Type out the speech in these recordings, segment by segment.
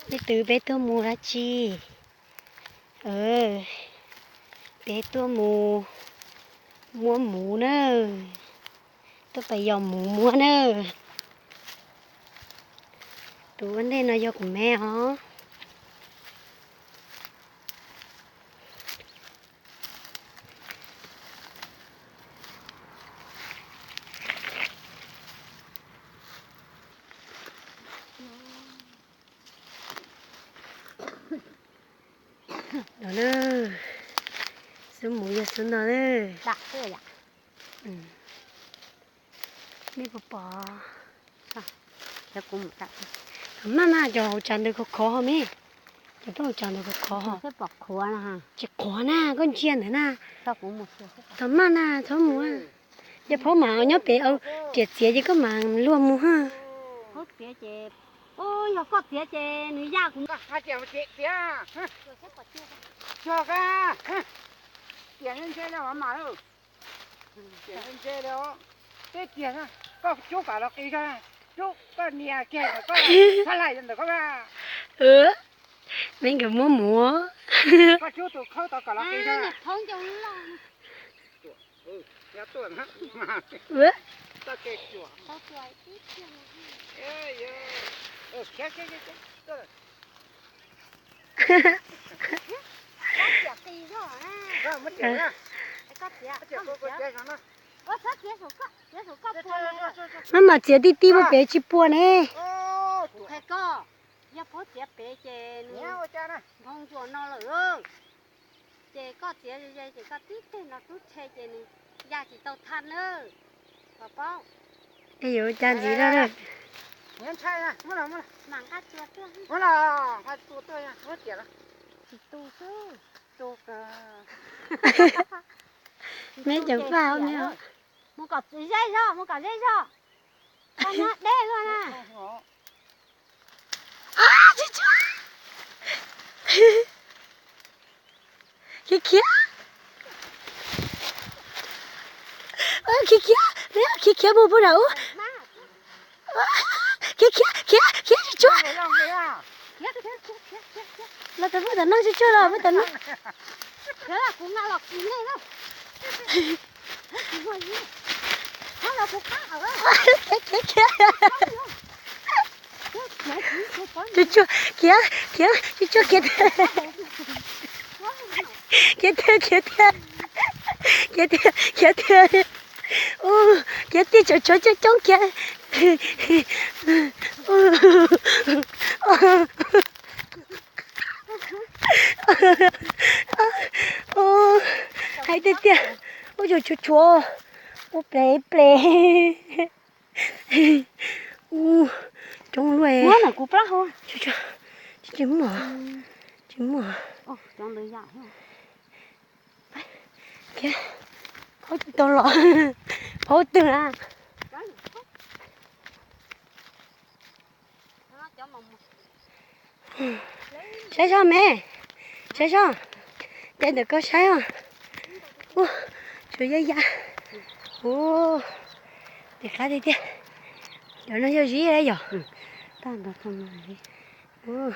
Leej twg peb tuaj mus dab tsi? Peb tuaj mus muab muv na. Tuaj pem yos muv muab na. Tus ua ntej no yog kuv me os. No na, xub muv yog xub no na. Nej puas pom? Thaum maj na cov hauv tsav ntawd khov khov ho me. Cov paj hauv tsav ntawd khov khov ho. Tsis qhuav na, koj ntsia ntawd na. Thaum maj na txhob mus. Yog phaub mas nyob pem riam txiav ces koj mas luag mus ha. Yog koj txiav ces nws ya kuv. Tias ntse li mas mas, tias ntse li, peb tias koj cub kom los qis zog, cub koj nias kiag ntawm koj, txhab laim ntawm koj. Me nkawd muab muv. Koj cub tus khaub tod kom los qis zog. Maj mam txiav tib tib puag pem tsis puas ne. Yog phaub txiav pem ces nws nphoo ntsuas no lawm. Ces koj txiav ze ze ces koj tib teg no tub tshe ces nws ya tsis tau thaj nawb. Pom paub? Es yuav ua cas ntxiv no na? Tsis tu xwb. Me ceev faj me. Mus kom ze zog, mus kom ze zog. Koj nyob deb luaj na. Khiav khiav. Khiav khiav, khiav khiav mus puag nram ub. Khiav khiav khiav khiav tsis tshua. Los tas puag tom no tsis tshua los puag tom no. Khiav khiav khiav. Tsis tshua, khiav khiav tsis tshua, khiav tiag. Khiav tiag khiav tiag. Khiav tiag khiav tiag. Khiav tiag, tsov tsov coob coob khiav. Hais tiag tiag, ua tsuag tsuag, ua ple ple. Coob luaj. Tsis muaj, tsis muaj. Phaub tsis tau los, phaub twg na. Saib zog me, saib zog, cai ntawm koj saib os. Ua, tsuas yaj yaj. Ua, tis qab tiag tiag. Cov no yog zib yom. Ua,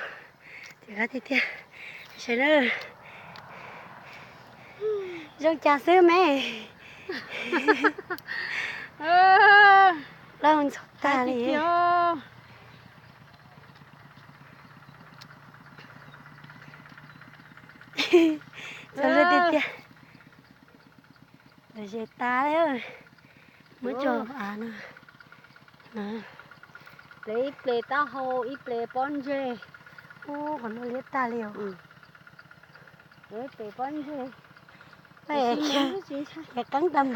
tis qab tiag tiag. Saib na. Zoo cas xwb me. Loj ntxhov tag li. Txog lwj tiag tiag. Lawv zes tas li. Muab tso av no. Ple ib ple taub hau, ib ple pob ntseg. Ub, qhov no liab tag li os. Ple pob ntseg. Khiav qeeb tag npaum.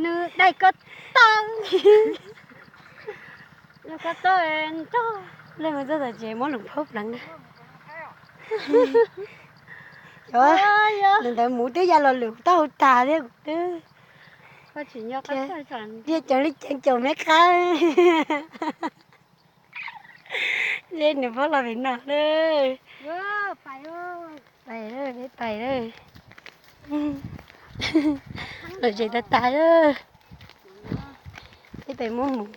Nws daim ko taw. Ko taw nrog. Leej mus txog tom tsev muab lwm phaub pleev na. Cov ntawd mus twb ya los lwm taub hau tas thiab kuv twb. Thiaj cov li ceev caum me qab. Zeb nws pab los pem no lawm. Pais lawm, peb pais lawm. Lom zem tas tas lawm. Peb pais muab mus.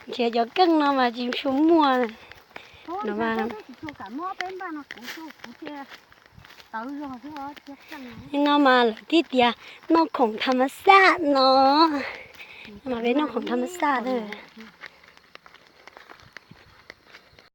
Nrhiav cov keej no mas tsis tshua muaj no mas. No mas lawv thiaj tias noj khoom tham mas xaj no, mas peb noj khoom tham mas xaj ntag.